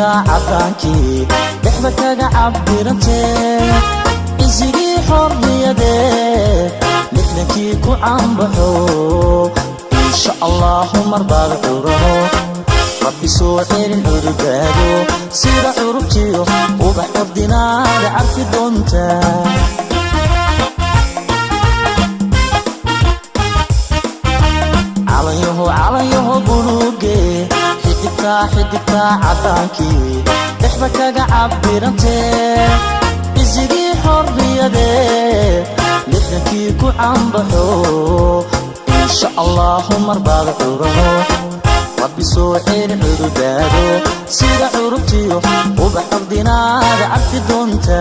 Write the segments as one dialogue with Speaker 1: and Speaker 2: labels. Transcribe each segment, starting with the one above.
Speaker 1: Xidigtaa caddaankii dhexda kaga cabirantee, isigii xorriyadee lixdankii ku caanbaxo. Insha Allahu marbaad curano, Rabbi soo celin cududaado, sida curubtiyo ubax ordinaada carfi doonta. Calanyaho, calanyaho buluuge, xidigtaa, xidigtaa caddaankii dhexda kaga cabirantee, isigii xorriyadee lixdankii ku caanbaxo. Insha Allahu marbaad curano, Rabbi soo celin cududaado, sida curubtiyo ubax ordinaada carfi doonta.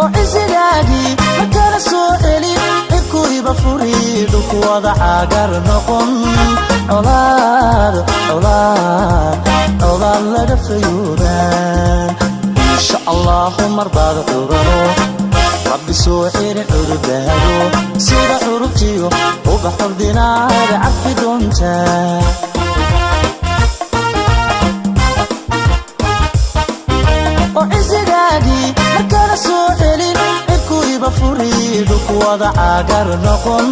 Speaker 1: Oo cisigaagii markala soo celi, cirkuiba furi, dhulku wada caagar noqon, colaad, colaad, colaad laga fayoobaan. Insha Allahu marbaad curano, Rabbi soo celin cududaado, sida curubtiyo ubax ordinaada carfi doonta. Oo cisigaagii markala soo celin, cirkuiba furi, dhulku wada caagar noqon,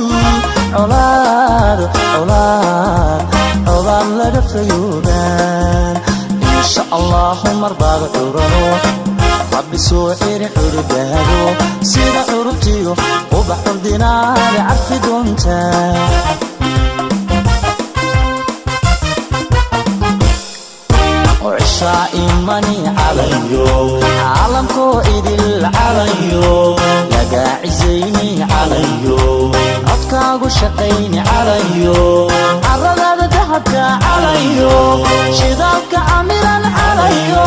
Speaker 1: colaad, colaad, colaad laga fayoobaan. Insha Allahu marbaad curano, Rabbi soo celin cududaado, sida curubtiyo ubax ordinaada carfi doonta. Oo cishaa imani calayo, caalamkoo idil calayo, lagaa cisayni calayo, codkaagu shaqayni calayo, caradaada dahabka calayo, shidaalka camiran calayo,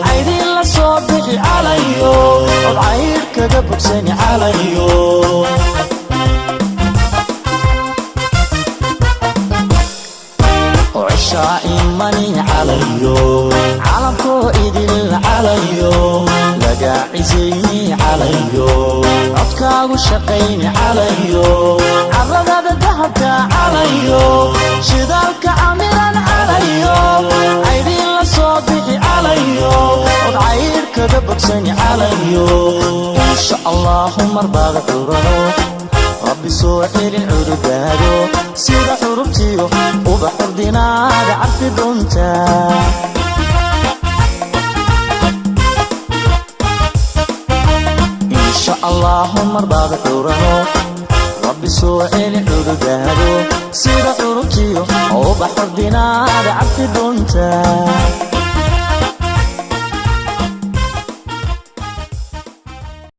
Speaker 1: caydin la soo bixi calayo, od caydh kaga bogsani calayo. Oo cishaa imani calayo, caalamkoo idil calayo, lagaa cisayni calayo, codkaagu shaqayni calayo, caradaada dahabka calayo, shidaalka camiran calayo, caydin la soo bixi calayo, od caydh kaga bogsani calayo. Insha Allahu marbaad curano, Rabbi soo celin cududaado, sida curubtiyo ubax ordinaada carfi doonta. Insha Allahu marbaad curano, Rabbi soo celin cududaado, sida curubtiyo ubax ordinaada.